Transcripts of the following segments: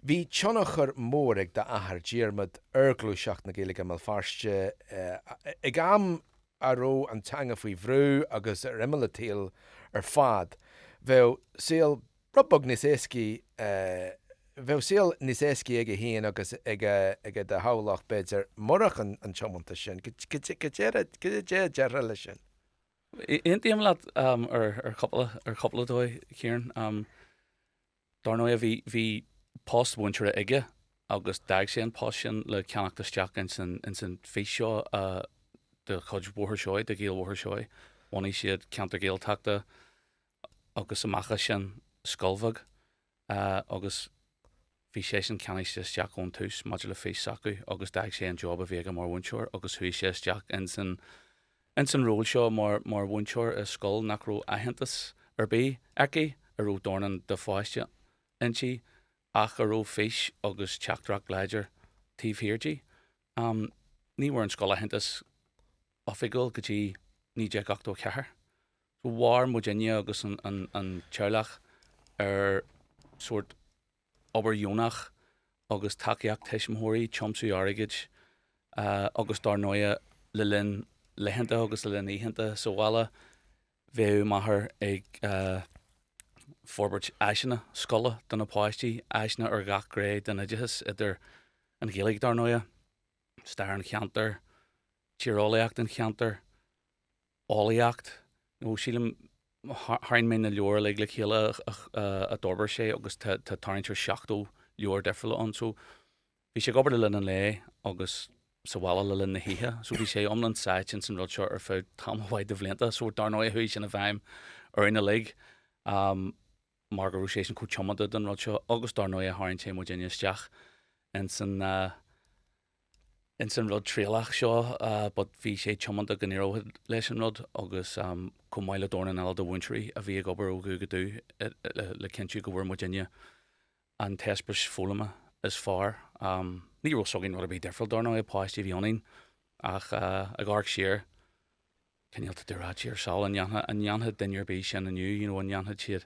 Bhí tionchar mór ag d'athair Diarmuid ar ghluaiseacht na Gaeilge i mBéal Feirste ag am a raibh an teanga faoi bhrú agus ar imeall an tsaoil ar fad. Bheadh saol rud beag níos éascaí, bheadh saol níos éascaí aige féin agus ag do theaghlach, b'fhéidir, murach an tiomantas sin. Cad é a déarfá leis sin? Aontaím leat ar chúpla dóigh, Ciarán. Dar ndóigh, bhí, bhí post mhúinteora aige agus d'fhág sé an post sin le ceannacht isteach ins an, ins an fís seo de chuid Bhóthar Seoighe, de Ghaeil Bhóthar Seoighe. Bhunaigh siad ceantar Gaeltachta agus amach as sin scoil bheag agus bhí seisean ceannaithe isteach ón tús maidir le fís s'acu agus d'fhág sé an job a bhí aige mar mhúinteoir agus chuaigh sé isteach ins an ins an ról seo mar mar mhúinteoir i scoil nach raibh aitheantas ar bith aici, a raibh dornán de pháistí inti ach a raibh fís agus teachtaireacht láidir taobh thiar di. Ní bhfuair an scoil aitheantas oifigiúil go dtí 1984. So mhair muidinne agus an teaghlach ar sórt obair dheonach agus tacaíocht tuismitheoirí, tiomsú airgid agus dar ndóighe le linn laethanta agus le linn oícheanta sa bhaile bheadh m'athair ag forbairt áiseanna scoile do na páistí, áiseanna ar gach gné den oideachas idir an Ghaeilge dar ndóighe, stair an cheantair, tíreolaíocht an cheantair, eolaíocht, nó sílim, tharraing mé na leabhair uilig le chéile a d'fhorbair sé agus tá tarraingt ar 70 leabhar difriúla ann. So bhí sé ag obair le linn an lae agus sa bhaile le linn na hoíche. So bhí sé iomlán sáite ins an rud seo ar feadh tamall mhaith de bhlianta. So dar ndóigh chuaigh sin i bhfeidhm orainn uilig mar go raibh seisean chomh tiomanta don rud seo agus dar ndóigh tharraing sé muidinne isteach ins an ins an rud trialach seo but bhí sé tiomanta go n-éireodh leis an rud agus chomh maith le dornán eile de mhúinteoirí a bhí ag obair ó dhubh go dubh le cinntiú go bhfuair muidinne an t-eispéireas foghlama is fearr. Ní raibh s'againn rud ar bith difriúil dar ndóigh, páistí a bhí ionainn ach ag amharc siar, cineál tá tú ag rá Dia ár sábháil, an ndéanfadh, an ndéanfadh duine ar bith sin inniu, you know, an ndéanfadh siad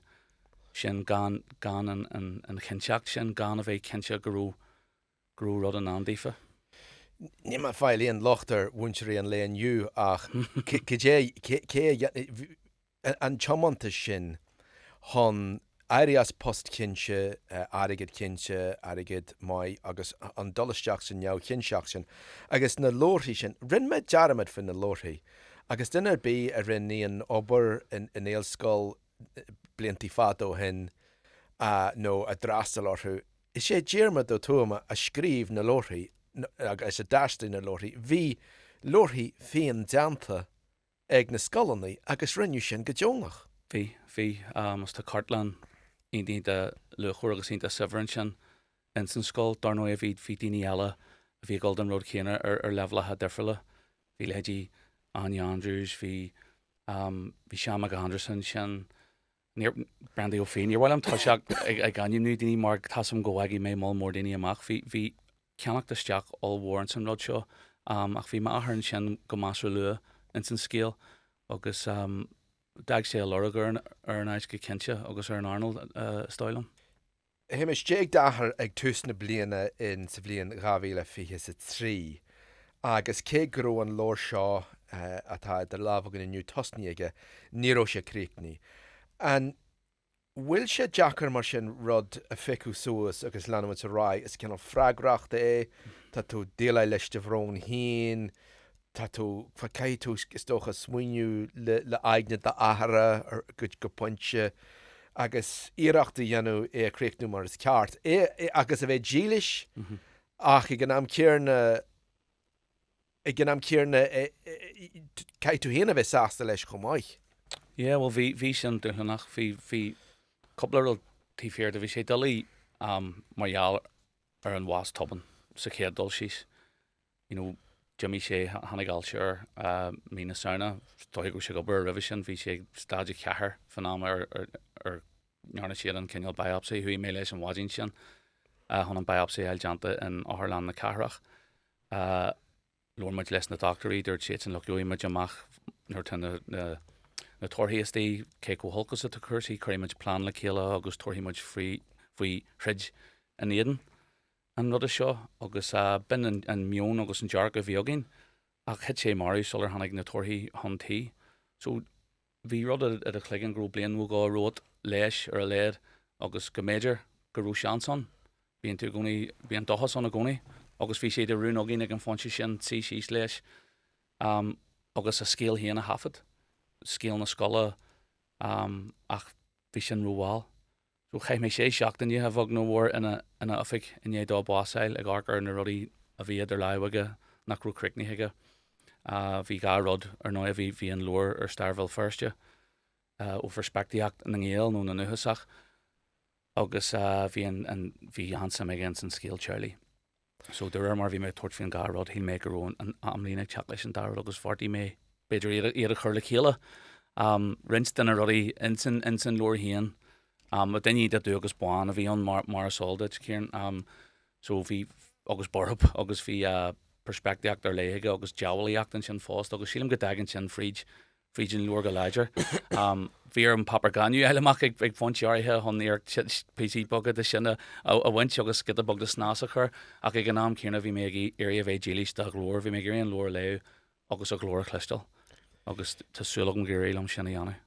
sin gan, gan an, an, an chinnteacht sin, gan a bheith cinnte go raibh go raibh rud i ndán daofa. Níl mé ag fáil aon locht ar mhúinteoirí an lae inniu ach cad é, cé a, an tiomantas sin chun éirí as post cinnte, airgead cinnte, airgead maith agus an dul isteach sa neamhchinnteacht sin agus na leabharthaí sin. Rinne mé dearmad faoi na leabharthaí agus duine ar bith a rinne aon obair i nGaelscoil bliantaí fada ó shin nó a d'fhreastail orthu, Is é Diarmaid Ó Tuama a scríobh na leabharthaí agus a d'aistrigh na leabharthaí. Bhí leabharthaí féin déanta ag na scoileanna agus rinneadh sin go deonach. Bhí, bhí. Agus tá cartlann iontach iontach luachmhar agus iontach saibhir ansin ins an scoil. Dar ndóigh bhí, bhí daoine eile a bhí ag dul don rud chéanna ar, ar leibhéalacha difriúla. Bhí leithéidí Áine Andrews, bhí, bhí Seán Mac Aindreasa ansin, Níor, Brendaí Ó Fiaich, níor mhaith liom toiseacht ag ainmniú daoine mar tá 's agam go bhfágfaidh mé moll mór daoine amach. Bhí, bhí ceannacht isteach ollmhór ins an rud seo ach bhí m'athair ansin go measartha luath ins an scéal agus d'fhág sé a lorg ar an, ar an áit go cinnte agus ar an earnáil is dóigh liom. Shéamais, d'éag d'athair ag tús na bliana in sa bhliain 2023 agus cé go raibh an leabhar seo atá idir lámha againn inniu tosnaithe aige, ní raibh sé críochnaithe. An bhfuil sé deacair mar sin rud a phiocadh suas agus leanúint ar aghaidh? Is cineál freagracht é, tá tú ag déileáil leis do bhrón féin, tá tú, caithfidh tú, is dócha, smaoineamh le aigne d'athara go pointe agus iarracht a dhéanamh é a chríochnú mar is ceart, é agus a bheith dílis ach ag an am céanna, ag an am céanna caithfidh tú féin a bheith sásta leis chomh maith. Yeah, bhuel bhí, bhí sin dúshlánach, bhí, bhí cúpla rud taobh thiar de, bhí sé doiligh mar gheall ar an bhás tobann sa chéad dul síos. you know, d'imigh sé, tháinig ailse air mí na Samhna, is dóigh go raibh sé ag obair roimhe sin, bhí sé ag staid a 4 fán am ar ar ndearna siad an cineál biopsy, chuaigh mé leis an mhaidin sin chun an biopsy a fháil déanta in Otharlann na Cathrach. Labhair muid leis na dochtúirí, dúirt siadsan, look, gheobhaidh muid amach nuair atá na, na, na torthaí istigh, cé chomh holc is atá cúrsaí, cuirfidh muid plean le chéile agus tabharfaidh muid faoi, faoi throid. in éadan an ruda seo agus b'in an meon agus an dearcadh a bhí againn ach thit sé marbh sular tháinig na torthaí chun tí. So bhí rud i do chloigeann go raibh bliain nó dhó romhat leis ar a laghad agus go mb'fhéidir go raibh seans ann. Bíonn tú i gcónaí, bíonn dóchas ann i gcónaí agus bhí sé de rún againn ag an phointe sin suí síos leis agus a scéal féin a thaifead, scéal na scoile ach bhí sin rómhall. So chaith mé sé seachtaine, a bheag nó a mhór, ina ina oifig i ndiaidh dó bás a fháil, ag amharc ar na rudaí a bhí idir lámha aige nach raibh críochnaithe aige. Bhí dhá rud, ar ndóigh, bhí bhí an leabhar ar stair Bhéal Feirste ó pheirspictíocht na nGael nó na ndúchasach agus bhí an an bhí an-suim aige ins an scéal teaghlaigh. So de réir mar a bhí mé ag tabhairt faoin dhá rud, shíl mé go raibh an amlíne ag teacht leis an dá rud agus bheartaigh mé b'fhéidir iad iad a chur le chéile. Roinnt de na rudaí ins an ins an leabhar féin, duine iontach dubh agus bán a bhí ann mar mar is eol duit, Ciarán. So bhí agus borb agus bhí peirspictíocht ar leith aige agus diabhlaíocht ansin fosta agus sílim go dtagann sin fríd fríd an leabhar go láidir. Bhí orm páipéar gainimh a fháil amach ag pointí áirithe chun iarracht píosaí beaga de sin a bhaint agus giota beag de snas a chur, ach ag an am céanna bhí mé ag iarraidh a bheith dílis dá ghlór, bhí mé ag iarraidh an leabhar a léamh agus a ghlór a chloisteáil agus tá súil agam gur éirigh liom sin a dhéanamh.